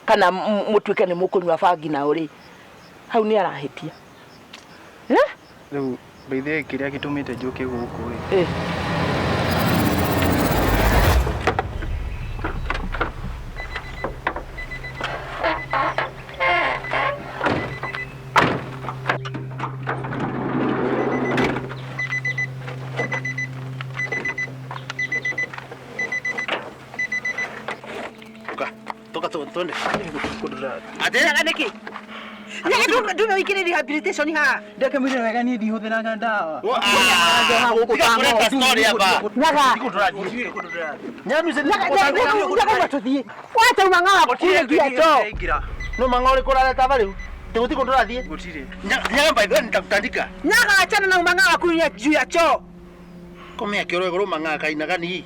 Kana mũtuĩke nĩ mũkũnyua bangi nao rĩ, hau nĩ arahĩtia. Eh? Rĩu by the way kĩrĩa gĩtũmĩte njũke gũkũ ĩ. Eh. Toka, toka twende. Nyaga nĩkĩ? Nyaga ndume wĩingĩre rehabilitation haha. Ndeke mwĩre wega niĩ ndihũthĩraga ndawa. Tiga kuleta story hapa. Nyaga. Nyanu Nyaga nyaga tũthiĩ. Watauma ng'awa kũrĩkia to. No mang'o ũrĩkũ ũrareta aba rĩu? Tũgũthiĩ kũndũ ũrathiĩ? Gũtirĩ. Nyaga by the way nitakutandika. Nyaga achana na umang'awa kunya juu ya choo. Komea kĩoro igũrũ mang'aa kainaga ni.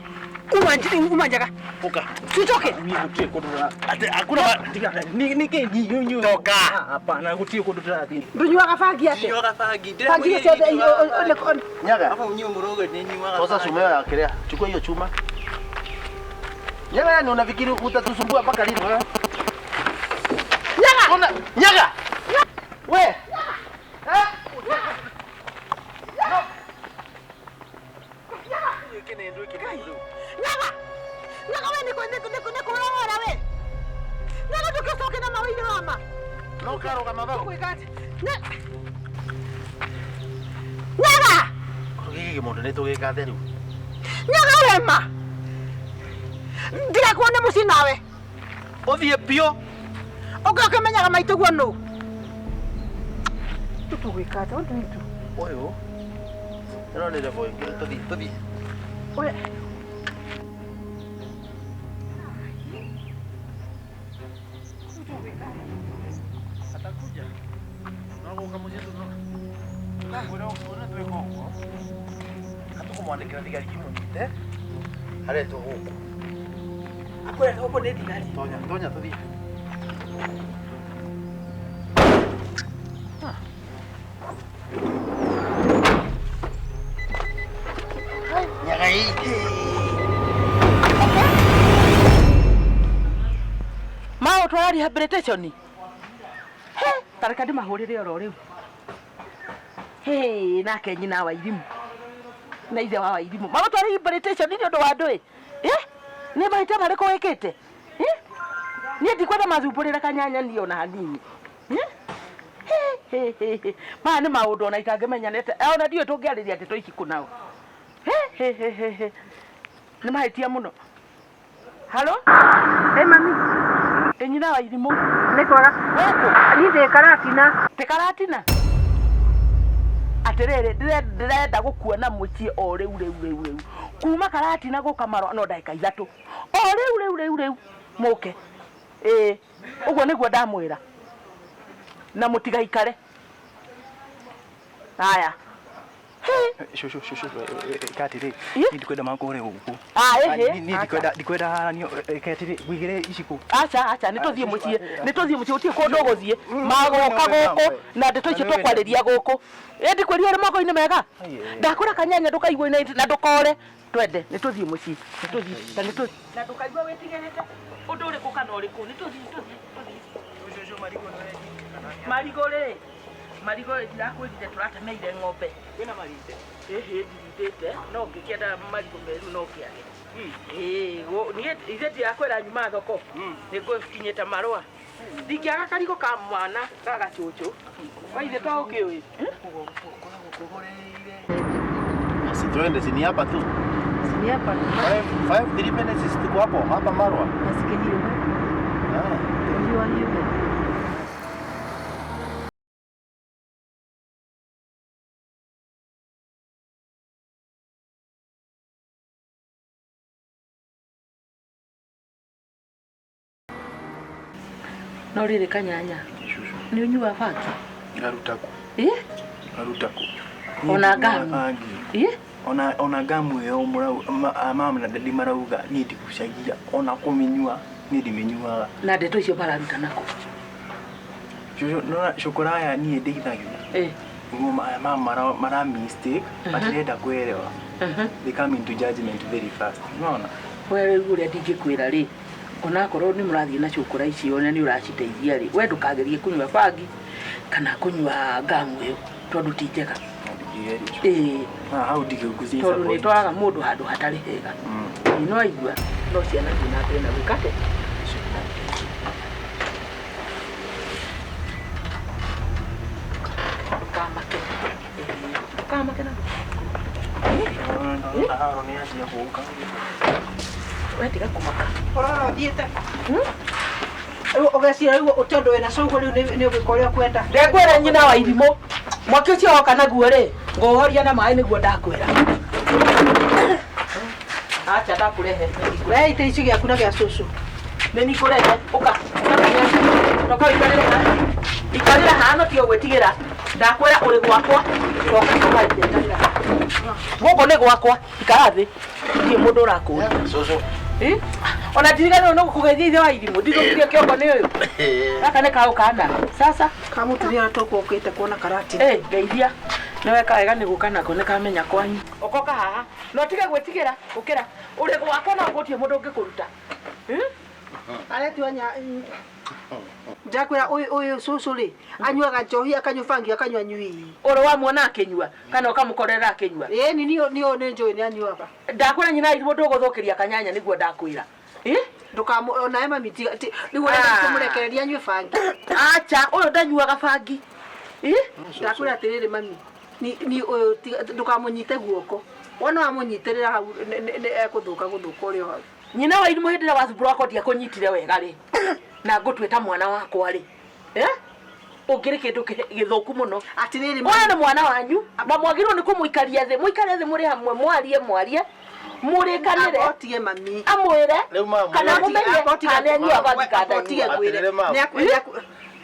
Uma uma njaga. Ũka. Tutoke. Niĩ gũtirĩ kũndũ tũrathiĩ. Ate hakuna ma... Tiga nĩkĩ nyunyuaga? Toka. Hapana gũtirĩ kũndũ tũrathiĩ. Ndũnyuaga bangi atĩa? Nyuaga bangi. Bangi icio ciothe Nyaga. Hapo unyue mũrogo nĩ nyuaga. Sasa chuma ya kelea. Chukua hiyo chuma. Nyaga, yani unafikiri utatusumbua mpaka lini wewe? Nyaga. Una Nyaga. We. Eh? Nyaga. Nyaga we nĩ nĩ kũrora we. Nyaga ndũgĩcoke na mawĩire wa ma. No karũgama vau. Gwĩka atĩa? Nyaga. Gĩkĩ kĩmũndũ nĩ tũgĩka rĩu. Nyaga we ma. Ndigakuone mũciĩ nawe. Ũthiĩ biũ. Ũngĩ ũkĩmenyaga maitũ guo nũ. Tũtũgwĩka atĩa? What do we do? Ũyũ. Ĩno nĩ level ĩngĩ. Tũthiĩ, tũthiĩ. Ũyũ. Atakuja. No gũka mũciĩ tũ no. Ũrĩa ũrĩa twĩka ũguo. Hatũkũmwandĩkĩra thigari imũnyite. Aretwo gũkũ. Akwĩra gũkũ nĩ thigari. Tonya, tonya tũthiĩ. Nyaga ĩ. Maũtwara rehabilitation? He, tareka ndĩmahũrĩre oro rĩu. Hĩ, nake nyina wa irimũ na ithe wa wairimũ magũtwara rehabilitation nĩ ũndũ wa ndũĩ. Eh? Nĩ mahĩtia marĩkũ wĩkĩte? Eh? Niĩ ndikwenda mathumbũrĩre kanyanya niĩ ona hanini. Eh? Hĩ, hĩ, hĩ, hĩ. Maya nĩ maũndũ ona itangĩmenyanĩte ona ndiũĩ tũngĩarĩria ndeto ici kũ nao. Hĩ, hĩ, hĩ, hĩ, hĩ. Nĩ mahĩtia mũno. Halo? Hey mami, Ĩ nyina wa irimũ. nĩ kwega. Wĩkũ? Niĩ ndĩ Karatina. Tĩ Karatina? Atĩrĩrĩ, ndĩrenda gũkuona mũciĩ o rĩu rĩu rĩu rĩu. Kuma Karatina gũka Marwa no ndagĩka ithatũ. O rĩu rĩu rĩu rĩu mũke. Ĩĩ, ũguo nĩguo ndamwĩra. Na mũtigaikare. Haya. Shushu shushu ĩka atĩrĩ. Ĩ? Niĩ ndikwenda makũre gũkũ. Ah, ĩhĩ. Niĩ ndikwenda ndikwenda haranio ĩka atĩrĩ wĩigĩre ici kũ. Aca, aca, nĩ tũthiĩ mũciĩ, nĩ tũthiĩ mũciĩ, gũtirĩ kũndũ ũgũthiĩ. Magũka gũkũ na ndeto icio tũkwarĩria gũkũ. Ĩ ndikwĩrire ũrĩ moko-inĩ mega? Ndakwĩra kanyanya ndũkaigue na ndũkore. Twende, nĩ tũthiĩ mũciĩ, nĩ tũthiĩ, na nĩ tũthiĩ. Na ndũkaigue wĩtigĩrĩte ũndũ ũrĩkũ kana ũrĩkũ, nĩ tũthiĩ, tũthiĩ, tũthiĩ. Marigũ rĩ, marigũ rĩ, ndirakwĩrire tũratemeire ng'ombe. Kwĩna marinde. Ĩhĩ ndirindĩte, no ngĩkĩenda marigũ meru no ngĩage. Ĩĩ, niĩ ithe ndirakwĩra nyuma thoko, nĩ ngũkinyĩte marũa. Ndingĩaga karigũ ka mwana ga gacũcũ. Waithe to ũkĩũĩ. Si twende, si ni hapa tu. Si ni hapa tu. 5 3 minutes tuko hapo, hapa Marwa. Nasikia hiyo. Ah. Hiyo hiyo. No rĩrĩ kanyanya, Shushu. nĩ ũnyuaga bangi? Ngaruta kũ? Ĩ? Ngaruta kũ? Ona ngamu? Bangi. Ĩ? Ona ona ngamu ĩyo mama na dadi marauga niĩ ndigucagia ona kũmĩnyua niĩ ndimĩnyuaga. Na ndeto icio mararuta nakũ? Shushu nona cukura aya niĩ ndeithagia. Ĩ. Nĩguo mama mara mistake matirenda kuelewa. They come into judgment very fast. Unaona? We rĩu ũrĩa ndingĩkwĩra rĩ, Onakorwo nĩ mũrathiĩ na cũkũra icio na nĩ ũraciteithia rĩ, we ndũkagerie kũnyua bangi kana kũnyua ngamu ĩyo tondũ ti njega. Ĩĩ. Hau ndigĩkucia. Tondũ nĩ ĩtwaraga mũndũ handũ hatarĩ hega. Ĩĩ, no aigua no ciana thiĩ na mbere na gwĩka atĩa. Ndũkamake. Ĩĩ, ndũkamake na Haro nĩ anjia gũka. We tiga kũmaka. Ũrora ũthiĩte. Rĩu ũgeciria rĩu tondũ wĩna cũgũ rĩu nĩ ũgwĩka ũrĩa ũkwenda. Ndekwĩra nyina wa irimũ. Mwaki ũcio woka naguo rĩ, ngũũhoria na maĩ nĩguo ndakwĩra. Acha ndakũrehe. We ite ici gĩaku na gĩa cũcũ. Nĩ nikũrehe. Ũka. Ũka ũikarĩre haha. Ikarĩra haha no tiga gwĩtigĩra. Ndakwĩra ũrĩ gwakwa. Coka coka ikarĩra haha. Gũkũ nĩ gwakwa. Ikara thĩ. Ndirĩ mũndũ ũrakũũria. Cũcũ. Ona ndiriganĩrwo nĩ gũkũgeithia ithe wa irimũ. Ndithũkirie kĩongo nĩ ũyũ. Gaka nĩ kaũ kana. Sasa. Ka mũtumia ũrĩa tũgũkĩte kuona karati. Ngeithia. Nĩ weka wega nĩ gũka nako nĩ kamenya kwanyu. Ũkoka haha. No tige gwĩtigĩra. Ũkĩra. Ũrĩ gwakwa na gũtirĩ mũndũ ũngĩkũruta. Aretua nya ndakwĩra ũyũ ũyũ cũcũ rĩ anyuaga njohi akanyua bangi akanyua nyui. Ũrĩ wamuona akĩnyua kana ũkamũkorera akĩnyua? Ĩĩ ni niĩ niĩ nĩ njũĩ nĩ anyuaga. Ndakwĩra nyina irimũ ndũgũthũkĩria kanyanya nĩguo ndakwĩra. Ndũkamũ onawe mami tiga rĩu ũrenda kũmũrekereria anyue bangi. Acha ũyũ ndanyuaga bangi. Ndakwĩra atĩrĩrĩ mami ni ũyũ ndũkamũnyite guoko. Wona wamũnyitĩrĩra hau nĩ ekũthũka gũthũka ũrĩ o hau. Nyina wa irimũ hĩndĩ ĩrĩa wathumbũra wakwa ndiakũnyitire wega rĩ na ngũtuĩta mwana wakwa rĩ ũngĩrĩ kĩndũ gĩthũku mũno. Atĩrĩrĩ ũyũ nĩ mwana wanyu na mwagĩrĩirwo nĩ kũmũikaria thĩ, mũikare thĩ mũrĩ hamwe, mwarie mwarie mũrĩkanĩre. Amba ũtige mami. Amwĩre kana mũmenye kana nĩ anyuaga bangi kana ndanyuaga. Atĩrĩrĩ mama.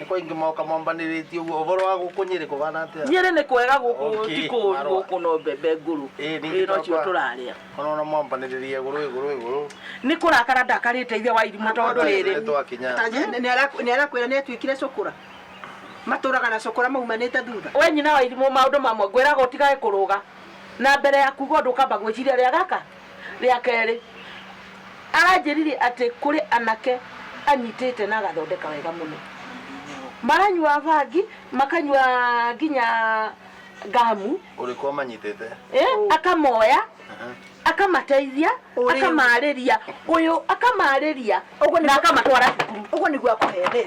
Nĩ kwa ingĩ moka mombanĩrĩtie ũguo ũhoro wa gũkũ Nyĩrĩ kũhana atĩa? Nyĩrĩ nĩ kwega gũkũ ti kũũru gũkũ no mbembe ngũrũ. Ĩĩ nocio tũrarĩa. Ona mwambanĩrĩria igũrũ igũrũ igũrũ. Nĩ kũrakara ndakarĩte ithe wa irimũ tondũ rĩrĩ. Nĩ arakwĩra nĩ atuĩkire cũkũra. Matũraga na cũkũra maumanĩte thutha. We nyina wa irimũ maũndũ mamwe ngwĩraga ũtigage kũrũga. Na mbere ya kuga ũndũ ũkamba gwĩciria rĩa gaka rĩa kerĩ. Aranjĩrire atĩ kũrĩ anake anyitĩte na agathondeka wega mũno. Maranyua bangi, makanyua nginya ngamu. Ũrĩkũ amanyitĩte? Akamoya, akamateithia, akamarĩria. Ũyũ akamarĩria na akamatwara cukuru. Ũguo nĩguo akũhenetie.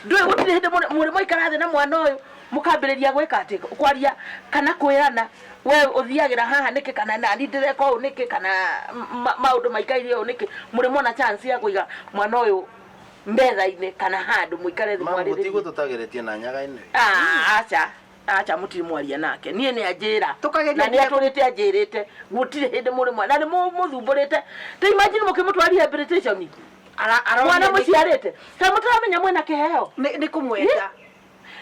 Ndũĩ gũtirĩ hĩndĩ mũrĩ mwaikara thĩ na mwana ũyũ mũkambĩrĩria gwĩka atĩ kwaria kana kwĩrana we ũthiagĩra haha nĩkĩ kana nani ndĩreka ũũ nĩkĩ kana maũndũ maikaire ũũ nĩkĩ mũrĩ mona chance ya kũiga mwana ũyũ metha-inĩ kana handũ mũikare thĩ Mama mwarĩrĩrie. gũtigwo tũtageretie na nyaga-inĩ. Acha acha mũtirĩ mwaria nake niĩ nĩ anjĩra Tũkageria na nĩ atũrĩte anjĩrĩte gũtirĩ hĩndĩ mũrĩ mwa na nĩ mũthumbũrĩte. Ta imagine mũkĩmũtwara rehabilitation. Mwana mũciarĩte ta mũtaramenya mwena kĩheo. Nĩ kũmwenda.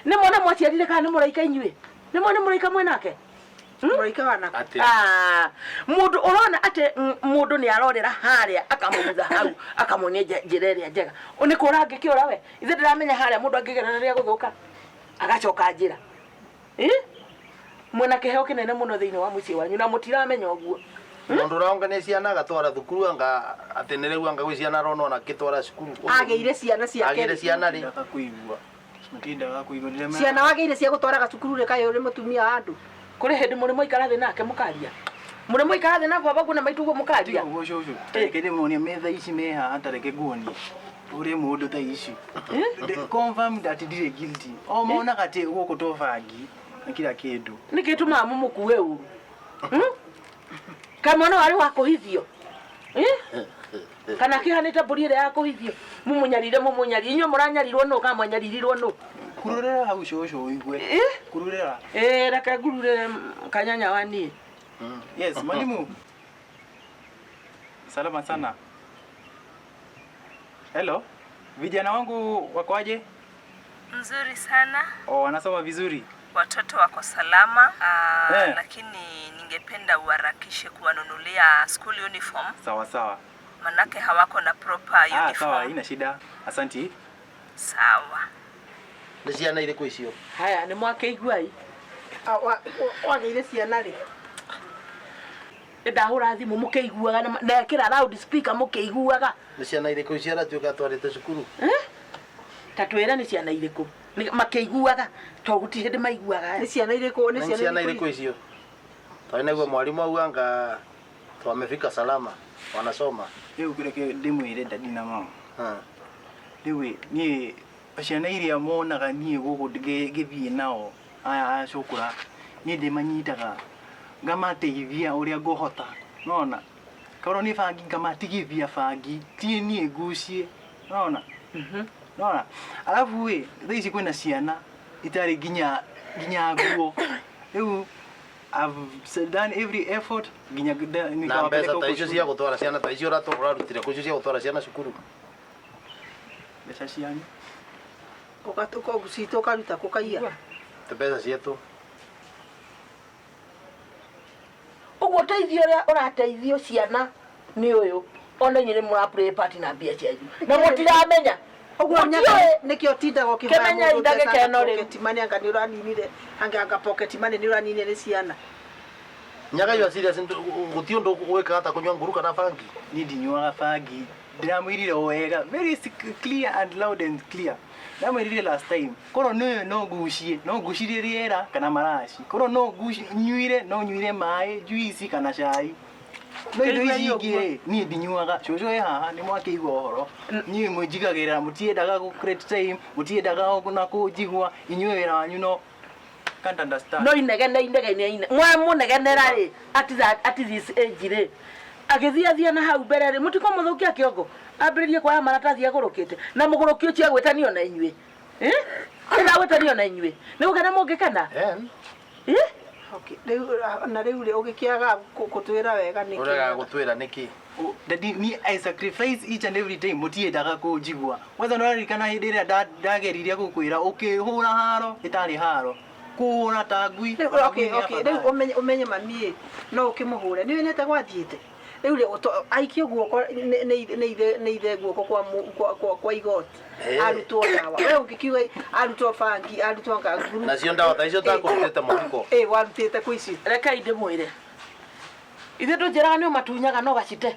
Nĩ mwana mwaciarire kana nĩ mũraika inyuĩ? Nĩ mwana mũraika mwenake? Mũraika wa nako. Mũndũ ũrona atĩ mũndũ nĩ arorera harĩa akamũgutha hau akamuonia njĩra ĩrĩa njega. Nĩ kũra angĩkĩũra we? Ithe ndĩramenya harĩa mũndũ angĩgerera rĩrĩa gũthũka agacoka njĩra. Mwena kĩheo kĩnene mũno thĩinĩ wa mũciĩ wanyu na mũtiramenya ũguo. Mũndũ ũraongania ciana agatwara thukuru anga atĩ nĩ rĩu anga gwĩ ciana aronwo na akĩtwara cukuru. Agĩire ciana ciake. Agĩire ciana rĩ. Matindaga kũigua. Ciana wagĩire cia gũtwaraga cukuru rĩ kaĩ ũrĩ mũtumia wa andũ. Kũrĩ hĩndĩ mũrĩ mwaikara thĩ nake mũkaria. Mũrĩ mwaikara thĩ na baba guo na maitũ guo mũkaria. Ũguo cũcũ. Reke ndĩmuonie metha ici me haha ta reke nguonie. Ũrĩ mũndũ ta ici. Confirm that ndirĩ guilty. O monaga atĩ gũkũ to bangi na kila kĩndũ. Nĩkĩ tũmaga mũmũkue ũru? Kaĩ mwana warĩ wa kũhithio? Kana kĩhanĩte mbũri ĩrĩa ya kũhithio? Mũmũnyarire mũmũnyarire. Inyuĩ mũranyarirwo nũ kana mwanyaririrwo nũ? Kururĩra hau cũcũ ũigue. Kururĩra. Reke ngururĩre kanyanya wa niĩ. Yes, mwalimu. Salama sana. Hello. Vijana wangu wako aje? Mzuri sana. Oh, wanasoma vizuri. Watoto wako salama. Lakini ningependa uharakishe kuwanunulia school uniform. Sawa sawa. Manake hawako na proper uniform. Sawa, haina shida. Asanti. Sawa. Nĩ ciana irĩkũ icio? Haya, nĩ mwakĩigua ĩ. Wagĩire ciana rĩ? Ndahũra thimũ mũkĩiguaga na nekĩra loud speaker mũkĩiguaga. Nĩ ciana irĩkũ icio aratuĩka atwarĩte cukuru? Eh? Ta twĩre nĩ ciana irĩkũ makĩiguaga to gũtirĩ hĩndĩ maiguaga. Nĩ ciana irĩkũ? Nĩ ciana irĩkũ icio? Tondũ nĩguo mwarimũ auga anga wamefika salama wanasoma. Rĩu reke ndĩmwĩre daddy na mama. Rĩu niĩ ciana iria monaga niĩ gũkũ ngĩthiĩ nao aya a cũkũra, niĩ ndĩmanyitaga ngamateithia ũrĩa ngũhota, nona korwo nĩ bangi ngamatigithia bangi, ti niĩ ngucie, nona nona. Alafu ĩ thaa ici kwĩna ciana itarĩ nginya nginya nguo. Rĩu I've done every effort nginya Na mbeca ta icio cia gũtwara ciana ta icio ũrarutire kũ icio cia gũtwara ciana cukuru? Mbeca cianyu. Citũ ũkaruta kũ kaiya? Ti mbeca cietũ. Ũguo ũteithio ũrĩa ũrateithio ciana nĩ ũyũ, ona inyuĩ nĩ mũra play part na mbia cianyu na mũtiramenya. Ũguo nĩkĩo tindaga ũkĩhoya Kĩmenyei mũndũ ndagĩka mbeca ĩno rĩu. pocket money, anga nĩ ũraninire, anga pocket money nĩ ũraninire nĩ ciana. Nyaga you are serious, gũtirĩ ũndũ wĩkaga ta kũnyua nguru kana bangi? Niĩ ndinyuaga bangi, ndĩramwĩrire o wega, very clear and loud and clear. Ndamwĩrire last time, korwo nĩ no ngucie, no ngucirie rĩera kana maraci. Korwo no nyuire, no nyuire maĩ, juice kana cai. No indo ici ingĩ rĩ, niĩ ndinyuaga. Cũcũ e haha nĩ mwakĩigua ũhoro. Niĩ mwĩnjigagĩrĩra, mũtiendaga gũ create time, mũtiendaga na kũnjigua, inyuĩ wĩra wanyu no can't understand. No inegene inegene ine. Mwamunegenera rĩ, at that, at this age rĩ, agĩthiathia na hau mbere rĩ, mũtikũmũthũkia kĩongo, ambĩrĩrie kuoya maratathi agũrũkĩte, na mũgũrũki ũcio agwĩtanio na inyuĩ. Ĩragwĩtanio na inyuĩ. Nĩ gũkena mũngĩkena? Okay, rĩu na rĩu rĩ ũgĩkĩaga gũtwĩra wega nĩkĩ? Ũregaga gũtwĩra nĩkĩ? Daddy, ni I sacrifice each and every time, mũtiendaga kũnjigua. Kwanza nĩ ũraririkana hĩndĩ ĩrĩa ndageririe gũkwĩra ũkĩhũra haro ĩtarĩ haro. Kũhũra ta ngui. Rĩu okay, okay, rĩu ũmenye ũmenye mami ĩ, no ũkĩmũhũre. Nĩ wonete gwathiĩte. Rĩu rĩ aikio guoko nĩ ithe guoko kwa kwa igoti. Arutwo ndawa. We ũngĩkiuga arutwo bangi, arutwo nganguru. Nacio ndawa ta icio takũrutĩte mũhuko. Warutĩte kwĩ icio. Rekei ndĩmwĩre. Ithuĩ ndũnjĩraga nĩ ũmatunyaga no gacite.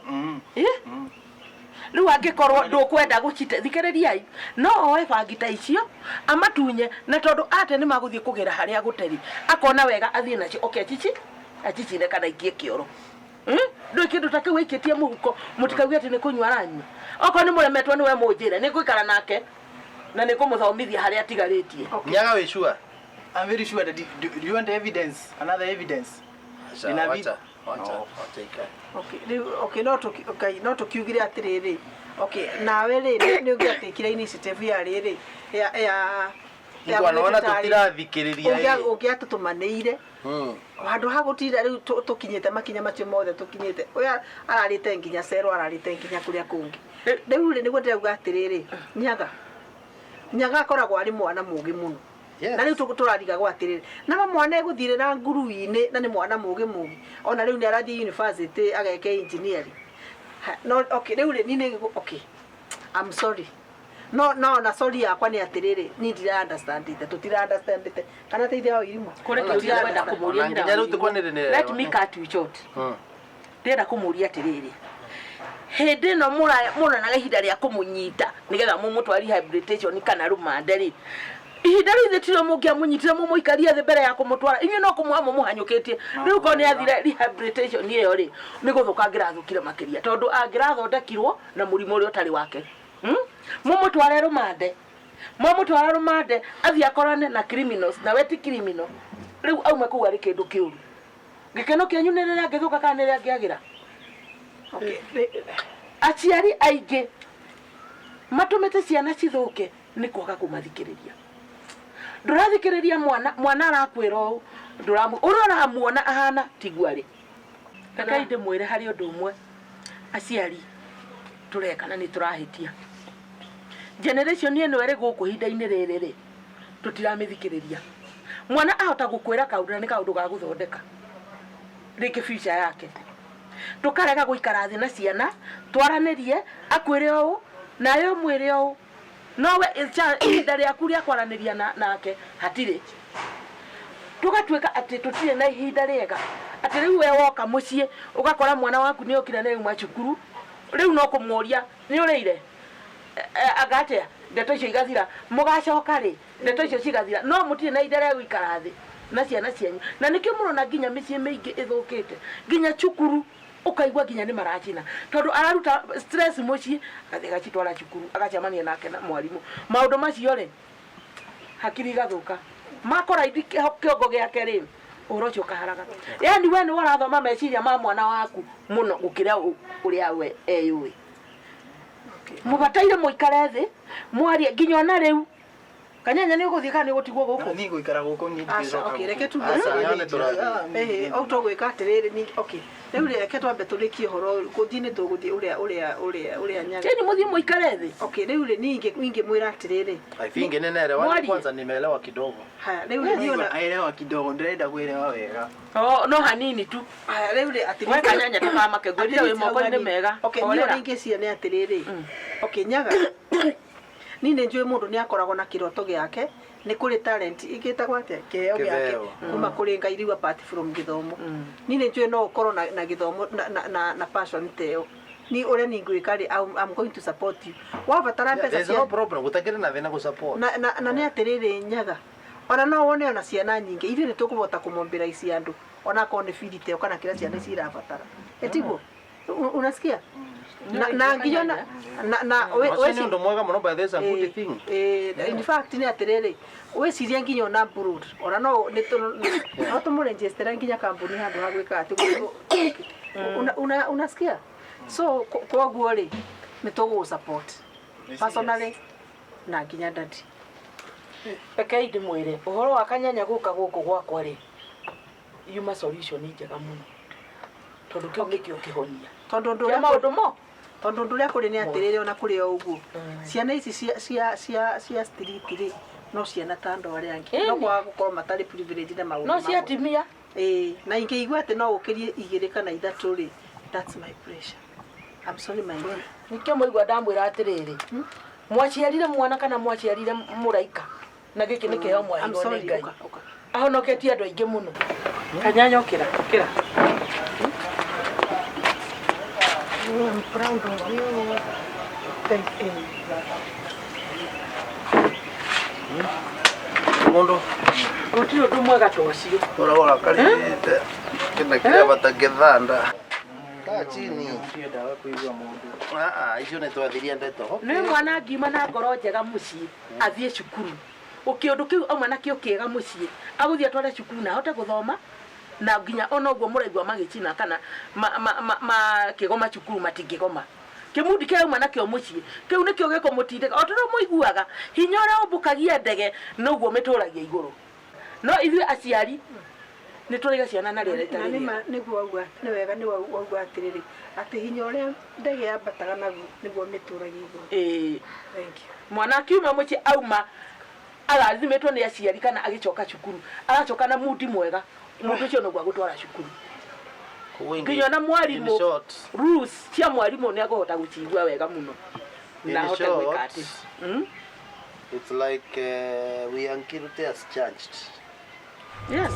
Rĩu angĩkorwo ndũkwenda gũcite, thikĩrĩriai, no oe bangi ta icio amatunye, na tondũ ate nĩ magũthiĩ kũgĩra harĩa gũteri, akona wega athiĩ nacio, oke acici acicine kana aikie kĩoro. Ndũĩ kĩndũ ta kĩu aikĩtie mũhuko, mũtikauge atĩ nĩ kũnyua aranyua. Okorwo nĩ mũremetwo nĩwe mũnjĩre, nĩ ngũikara nake na nĩ ngũmũthomithia harĩa atigarĩtie. Nyaga wĩ sure? I'm very sure that do you want evidence? Another evidence? Wacha, wacha, wacha ikae. Okay, rĩu okay, no tũki okay, no tũkiugire atĩrĩrĩ. Okay, nawe rĩ nĩ ũngĩatĩkire initiative ya rĩrĩ ya ya Nĩngwana tũtirathikĩrĩria ĩ. Ũngĩatũtũmanĩire. Handũ ha gũtinda rĩu tũkinyĩte makinya macio mothe tũkinyĩte. Ũyũ ararĩte nginya cero, ararĩte nginya kũrĩa kũngĩ. Rĩu rĩ nĩguo ndĩrauga atĩrĩrĩ, Nyaga. Nyaga akoragwo arĩ mwana mũũgĩ mũno. Na rĩu tũrarigagwo atĩrĩrĩ, na mwana egũthire na nguru-inĩ na nĩ mwana mũũgĩ mũũgĩ. Ona rĩu nĩ arathiĩ university ageke engineering. No okay, rĩu rĩ niĩ nĩ okay. I'm sorry. No no na sorry yakwa nĩ atĩrĩrĩ, niĩ ndira understand it, tũtira understand it. Kana teithia wa irimũ. Kũrĩ kĩũria ngwenda kũmũria Ona nginya rĩu tũkwanĩrĩra. Let me cut you short. Ndĩrenda kũmũria atĩrĩrĩ, hĩndĩ ĩno mũronaga ihinda rĩa kũmũnyita nĩgetha mũmũtware rehabilitation kana rũmande rĩ, ihinda rĩu ithuĩ tirĩo mũngĩamũnyitire mũmũikarie thĩ mbere ya kũmũtwara, inyuĩ no kũmũha mũmũhanyũkĩtie. Rĩu korwo nĩ athire rehabilitation ĩyo rĩ, nĩ gũthũka angĩrathũkire makĩria, tondũ angĩrathondekirwo na mũrimũ ũrĩa ũtarĩ wake. Mũmũtware rũmande, mwamũtwara rũmande athiĩ akorane na criminals, na we ti criminal, rĩu aume kũu arĩ kĩndũ kĩũru. Gĩkeno kĩanyu nĩ rĩrĩa angĩthũka kana nĩ rĩrĩa angĩagĩra? Aciari aingĩ matũmĩte ciana cithũke nĩ kwaga kũmathikĩrĩria. Ndũrathikĩrĩria mwana, mwana arakwĩra ũũ, ũrĩa ũramuona ahana tiguo arĩ. Rekei ndĩmwĩre harĩ ũndũ ũmwe aciari tũreka na nĩ tũrahĩtia. Generation ĩno ĩrĩ gũkũ ihinda-inĩ rĩrĩ rĩ, tũtiramĩthikĩrĩria. Mwana ahota gũkwĩra kaũndũ na nĩ kaũndũ ga gũthondeka rĩngĩ future yake. Tũkarega gũikara thĩ na ciana twaranĩrie, akwĩre ũũ nawe ũmwĩre ũũ, nowe ihinda rĩaku rĩa kwaranĩria nake hatirĩ. Tũgatuĩka atĩ tũtirĩ na ihinda rĩega, atĩ rĩu we woka mũciĩ ũgakora mwana waku nĩ okire na auma cukuru, rĩu no kũmũria nĩ ũrĩire? Anga atĩa? Ndeto icio igathira. Mũgacoka rĩ? Ndeto icio cigathira. No mũtirĩ na ihinda rĩa gũikara thĩ na ciana cianyu. Na nĩkĩo mũrona nginya mĩciĩ mĩingĩ ĩthũkĩte, nginya cukuru ũkaigua nginya nĩ maracina, tondũ araruta stress mũciĩ agathiĩ agacitwara cukuru agacemania nake na mwarimũ. Maũndũ macio rĩ, hakiri igathũka. Makora ithi kĩongo gĩake rĩ, ũhoro ũcio ũkaharaga. Yaani we nĩwe ũrathoma meciria ma mwana waku mũno gũkĩra ũrĩa we eyũĩ. Mũbataire mũikare thĩ mwarie nginya ona rĩu. Kanyanya nĩ ũgũthiĩ kana nĩ ũgũtigwo gũkũ? Niĩ ngũikara gũkũ niĩ Aca, ndigĩcoka okay, reke gũkũ. tuge Aca, atĩrĩrĩ. nĩ tũrathiĩ. Ĩhĩ, au tũgwĩka atĩrĩrĩ, okay. Rĩu rĩ, reke twambe tũrĩkie ũhoro ũyũ, gũthiĩ nĩ tũgũthiĩ ũrĩa ũrĩa ũrĩa ũrĩa Nyaga. Cheni mũthiĩ mũikare thĩ. Okay, rĩu rĩ, niĩ ingĩmwĩra atĩrĩrĩ. I think ninaelewa Mwarie. kwanza nimeelewa kidogo. Haya, rĩu rĩ, niĩ ona Aelewa kidogo, ndĩrenda kuelewa wega. Oh, no hanini tu. Haya, rĩu rĩ, atĩ We Kanyanya ndũkamake, ngwĩrire wĩ moko-inĩ mega. Okay, niĩ Horera. ũrĩa ingĩciria nĩ atĩrĩrĩ. Okay, Nyaga. Niĩ nĩ njũĩ mũndũ nĩ akoragwo na kĩroto gĩake, nĩ kũrĩ talent ĩgĩtagwo atĩa, kĩheo gĩake Kĩheo. kuma kũrĩ Ngai rĩu apart from gĩthomo. Niĩ nĩ njũĩ no ũkorwo na, na gĩthomo na, na, na, na passion ta ĩyo. Niĩ ũrĩa niĩ ngwĩka rĩ, I'm going to support you. Wabatara mbeca There's cia no problem, gũtakĩrĩ na thĩna gũ-support. na, na, na nĩ atĩrĩrĩ Nyaga, ona no wone ona ciana nyingĩ ithuĩ nĩ tũkũhota kũmobilize andũ ona akorwo nĩ bithi ta ĩyo kana kĩrĩa ciana ici irabatara. Ĩtiguo? Unasikia? Na, na nginya na, na, na we, Ũcio nĩ ũndũ mwega mũno by the way, it's a good thing. In fact nĩ atĩrĩrĩ, wĩcirie nginya ona abroad, ona no nĩ no tũmũregistere nginya kambuni handũ ha gwĩka atĩ una, unasikia? So koguo rĩ, nĩ tũgũgũ support personally na nginya daddy. Rekei ndĩmwĩre ũhoro wa Kanyanya gũka gũkũ gwakwa rĩ, yuma solution njega mũno, tondũ kĩu nĩkĩo kĩhonia Tondũ ũndũ kĩa ũrĩa maũndũ mo. Tondũ ũndũ ũrĩa kũrĩ nĩ atĩrĩrĩ, ona kũrĩ o ũguo, ciana ici cia cia cia cia street rĩ, no ciana ta andũ arĩa angĩ, no Ĩni. kwaga gũkorwo matarĩ privilege na maũndũ No mamwe. cia atumia. Ĩĩ, na ingĩigua atĩ no ũkĩrie igĩrĩ kana ithatũ rĩ, that's my pressure. I'm sorry my dear. Nĩkĩo mwaigua ndamwĩra atĩrĩrĩ, mwaciarire mwana kana mwaciarire mũraika, na gĩkĩ nĩ kĩheo I'm mwaheirwo nĩ sorry. Ngai. Ũka, ũka. Ahonoketie andũ aingĩ mũno. Kanyanya ũkĩra, ũkĩra. I'm proud of you. Thank you. Mũndũ Gũtirĩ ũndũ mwega ta ũcio. ũragora karĩte kĩna kĩrĩa bata gĩthanda. Kaa chini. Ndiendaga kũigua mũndũ. Ah ah, icio nĩ twathirie ndeto. Nĩ mwana angiuma na ngoro njega mũciĩ athiĩ cukuru, kĩũndũ kĩu auma nakĩo kĩega mũciĩ agũthiĩ atware cukuru na ahote gũthoma, na nginya ona ũguo mũraigua magĩcina kana makĩgoma cukuru matingĩgoma. Kĩmundi kĩrĩa auma nakĩo mũciĩ kĩu nĩkĩo gĩkũmũtindĩka. O ta ũrĩa mũiguaga hinya ũrĩa ũmbũkagia ndege noguo mĩtũragia igũrũ. No ithuĩ aciari nĩ tũraiga ciana na rĩera Na rĩtarĩ nĩ rĩega. ma nĩguo wauga nĩ wega nĩ wauga atĩrĩrĩ, atĩ hinya ũrĩa ndege yambataga naguo nĩguo mĩtũragia igũrũ. Ĩĩ. Thank you. Mwana akiuma mũciĩ auma arathimĩtwo nĩ aciari kana agĩcoka cukuru aracoka na mundi mwega, mũndũ ũcio noguo agũtwara cukuru. Koguo Nginya ona mwarimũ, in short, rules cia mwarimũ nĩ akũhota gũcigua wega mũno In na ahote gwĩka short, atĩ. It's like we are guilty as charged. Yes.